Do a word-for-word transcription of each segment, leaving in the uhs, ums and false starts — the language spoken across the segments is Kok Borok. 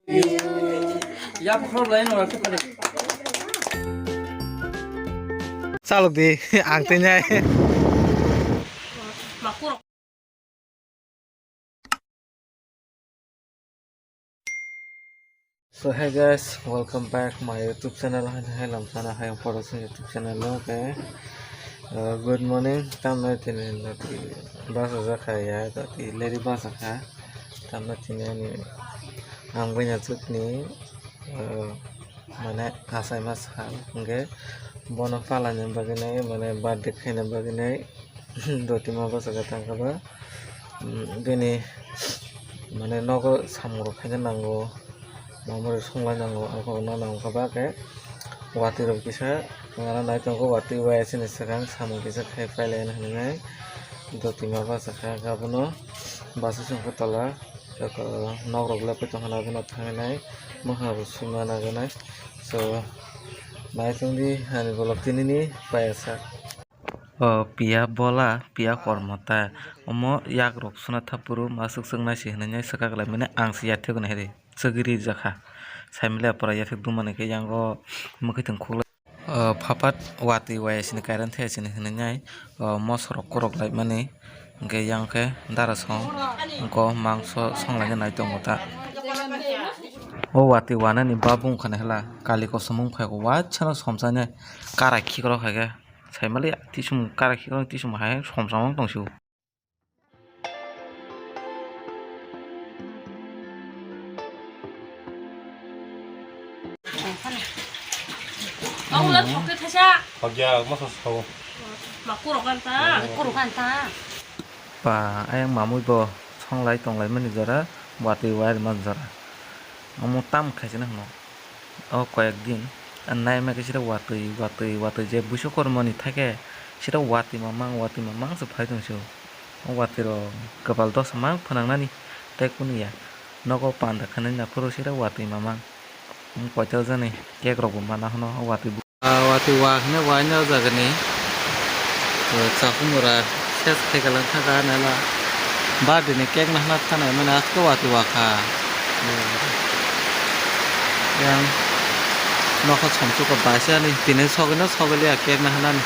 Chalok di, ang tei nai. So hey guys, welcome back my YouTube channel. Hai hai lam sana hai photo sing YouTube channel lo ke. Uh, good morning. Tamna tini dati basa jakha ya, dati leri basa kha. Tamna tini ani ang bini chukni, uh, mane asai mas hal hingke bono pala ni bagwi nai, mane birthday khaina bagwi nai. Dotima bwswk khe tangkha ba, mm, bini, mane, nogo samung rok khaina nango, mamung rok songlai nango, ang khe nango khe ba khe watwi rok kisa wngna nai tongo, watwi waya sini swkang samung kisa khai pailai hinwi nai. Dotima bwswk khe abono bwswk chwng khe tola nok rok le paitong khna abono thangwi nai, mwkhang rok sima nai, so nai tongdi ani bolok tinini payasa. O piya bola, piya kormo ta. Omo yak rok suna thapuru ma swk swk nai si hinui nai swkak lai mani ang se yathek nai ri. Swk ri jakha. Saimile pura yathek duma ni khe yango mwkhwtwng khulai. O phapat watwi waya sini current thaya sini hinui nai. O moso rok korok lai mani. Hingke yang khe dara song. Hingko mangso song lai nai tongo ta. O watwi wanani babung khana hela. Kali kosom wng phai ko watsano somsa nai. Kara khikrok hai khe. Saimali tisum kara khikrok tisum hai somsa wng tong sio. Ang ular thokhe thaisa. Hokya, masa sao. Makurok kan ta. Makurok kan ta. Pa, ayang mamui bo songlai tonglai mani jora, watwi wai rwma jora. Omo tam khaisano hwno. O koyek din, naima khe sida watwi, watwi, watwi je buiso kormoni thake, sida watwi mamang, watwi mamang se phai tong sio. O watwi rok kwpal dosa mang phwnang nani, tei kunu ya. Nogo panda khanani naphuru sida watwi mamang. Koital jani cake rok bo mana hwno, o watwi. Ah, watwi wa hwnwi waina o jaga ni, eh, chakung bwra ses khe kalang thaka nela birthday ni cake no hwnna thana mani asko watwi wa kha. Yang nokha somsok ko baisa ni tini sogwi no sogwi liya cake no hwnna ni.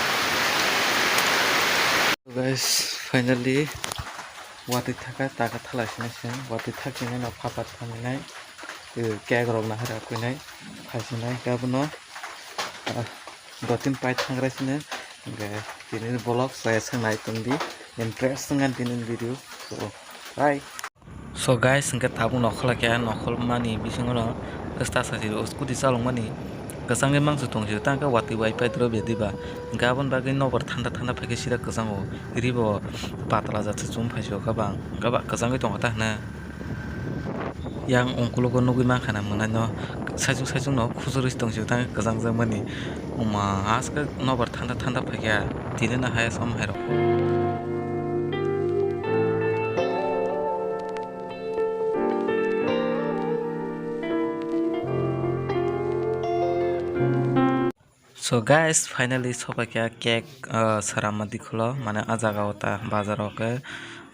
Guys, finally watwi thaka taka thala sini se watwi thakini no phapat thangnai, eh, cake rok no hwra kwinai khaisinai khe abono. Ah, dottin pai thangra sini, hingke tini vlog saya se nai tongdi, interesting and tini video, so, bye. So guys, hingke tabuk nokhol khe nokhol mani bisingo no sta sasi scooty chalok mani kwchangni mangso tong sio, tang khe watwi bai pai doro bedi ba, hingke aboni bagwi nobar thanda thanda phaikhe sira kwchango, ribo patla jat se chum phai sio, kabang, kabang kwchangwi tongo ta hwnwi. Yang ungkulugo nugwi mankha na mwnaino saichung saichung no khujurwi tong sio tang kwchang jakmani. Oma aske nobar thanda thanda phaikha tini no hai som hai rok. So guys, finally sopaikha cake, ah, sara ma dikhulo, mane ah jaga o ta bazar o khe,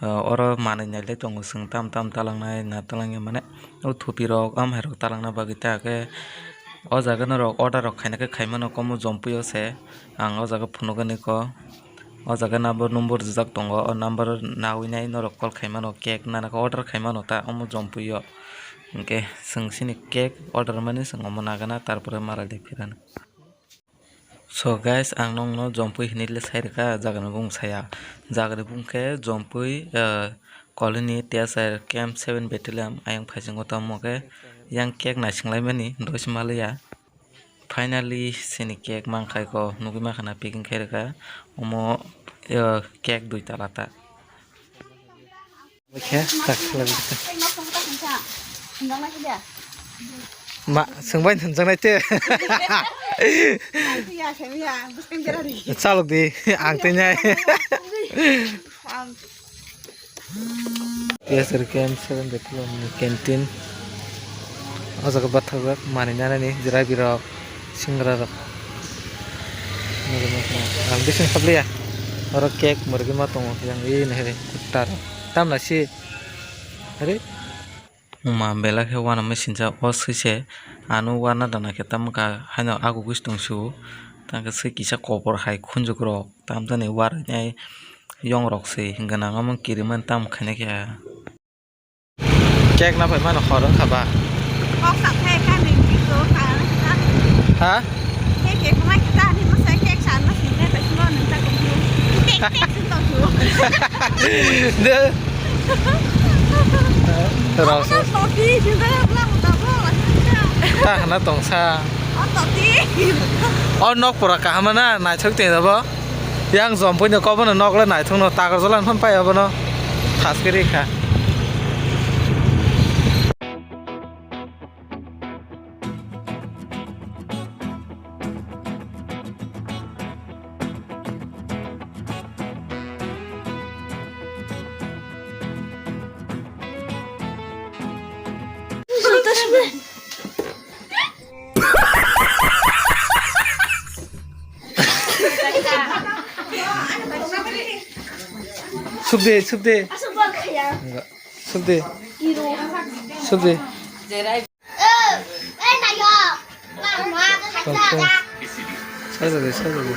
ah, oro manwi nailai tongo chwng tam tam talangnai na talangya mane o thupi rok amhai rok talangna bagwi ta khe o jaga norok order rok khaina khe khaimano komo Jompui o se ang o jaga phunukgani kho o jaga number number rijak tongo o number nawi nai norok call khaimano cake nana khe order khaimano ta omo Jompui o hinkhe chwng chini cake order mani chwng omo nagana tarpore malai de phirana. So guys, ang nokno Jompui hinui le sai rwkha, jagani bumung saya. Jagani bumung khe Jompui, eh, colony, T S R camp seven battalion ayang phaisingo tamo khe yang cake naising laimani dosi maliya. Finally, chini cake mankha ko nugwi mankha na packing khai rwkha. Omo, eh, cake dui tala ta. Khe tak khlai. Ma, swngbai nwnjaknai te. Chalok di, ang tei nai. T S R camp seven battalion ni canteen. O jaga bathajak manwi nanani jirai birok. Singra rok. Ang bising habliya. Oro cake murgi ma tongo yang ini hari kutar. Tam nasi. Hari. Wngma belai khe uanama sinjak o swi se ano uana dana khe tamo kha haino agugwi se tongsu. Tamo khe swi kisa kopor hai khunjukrok tamjani uarwi nai yongrok se gwnang omo kirimani tamo khaina khe. Cake na phaimano hor wngkha ba? Kok sa khe kha ni biso kha. Ha? Cake khe khamai kha ta ni mo sai cake sa ma sin le ta simo nang ta ko. Cake cake sin to su. De. Rosas. Toti juga lang ta bo. Ta hana tongsa. O toti. O nok pura kaham na naithok te da bo. Yang jompui no kobono nok le naithok no tagar jola phone pai abono. Thas kiri kha. Subde, subde. Subde. Subde. Sajadi, sajadi.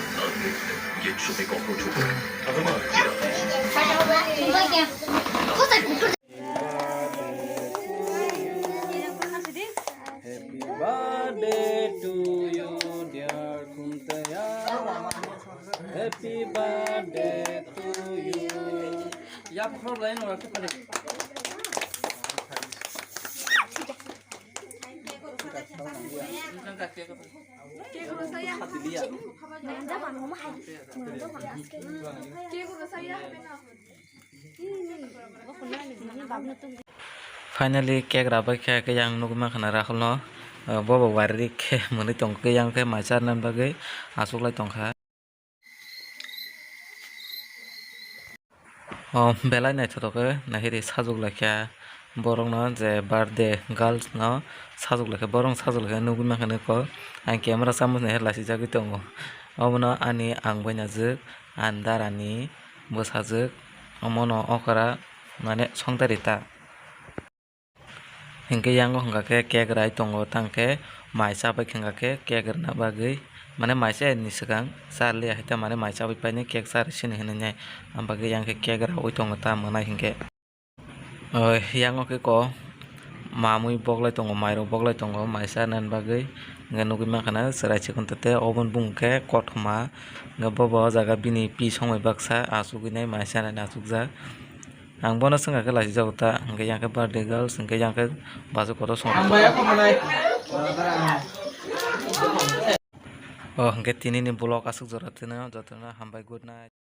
Happy birthday to you, dear Khumtaya. Happy birthday to you. Yak khorok lai no rakhe pare. Finally, cake rabai khe, khe yang nugwi mankha na Rahul no, uh, bobo wari khe mwnwi tong khe, yang khe mai charwna bagwi achuklai tongkha. O belai naithotok khe nahiri sajwk laikha borokno, je birthday girls no sajwk laikha, borok sajwk laikha nugwi mankha nokho. Ang camera chamung nahir laisijagwi tongo. Obono ani ang bainajwk, ani darani bwsajwk, omono okra mane songdari ta. Hinkhe yango hwnkha khe cake rai tongo, tangkhe mai chabai khe hwnkha khe cake rwna bagwi, mane mai chaini swkang charli hai ta, mane mai chabai painai cake charwi sini hinwi nai, abagwi yang khe cake raui tongo ta mwnai hinkhe. O yango khe ko mamui boklai tongo, mairok boklai tongo mai charwna bagwi, hinkhe nugwi mankha na chwrai chikon tete, obo bumung khe kothoma, hinkhe bobo o jaga bini pi songbai baksa achugwi nai mai charwna achukjak. Ang bono swngkha khe lachijago ta, hinkhe yang khe birthday girls, hinkhe yang khe bachai kotor song. Hambai, ako manai. O, hinkhe tinini vlog aswk jora twino, jotono hambai, good night.